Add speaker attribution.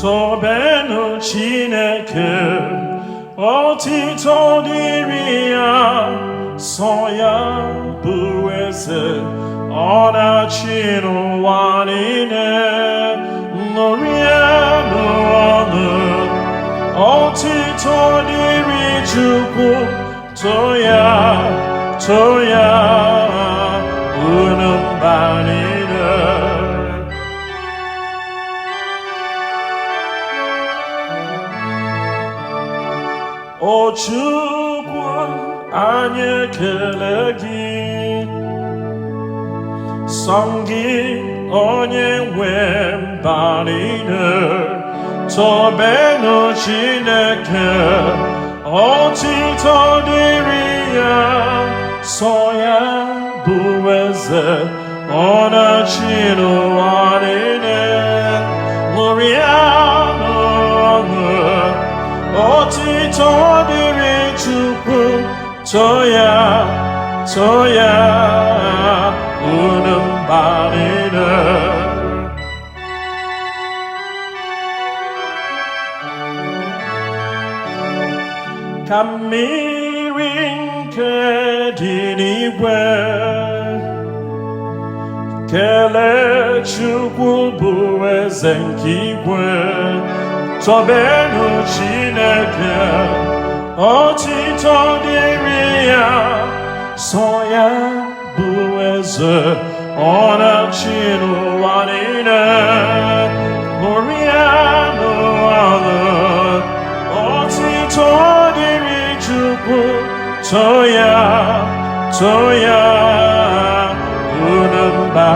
Speaker 1: Tobenụ Chineke, otito dịrị ya, sọ ya bụ eze, ọ na-achị n'ụwa niile. Ṅụrịanụ ọṅụ, otito dịrị Chukwu, too ya, too ya, unu mba niile. O Chukwu, anyị ekele gị, sọ gị onye nwe mba niile. Tobenụ Chineke, otito dịrị ya, sọ ya bụ eze, ọ na-achị n'ụwa niile. Ṅụrịanụ ọṅụ, otito dịrị Chukwu, too ya, too ya, unu mba niile. Ka mmiri nke dị n'igwe kelee Chukwu bụ eze nke igwe. Tobenụ Chineke, otito dịrị ya, sọ ya bụ eze, ọ na-achị n'ụwa niile. Ṅụrịanụ ọṅụ, otito dịrị Chukwu, too ya, too ya, unu mba.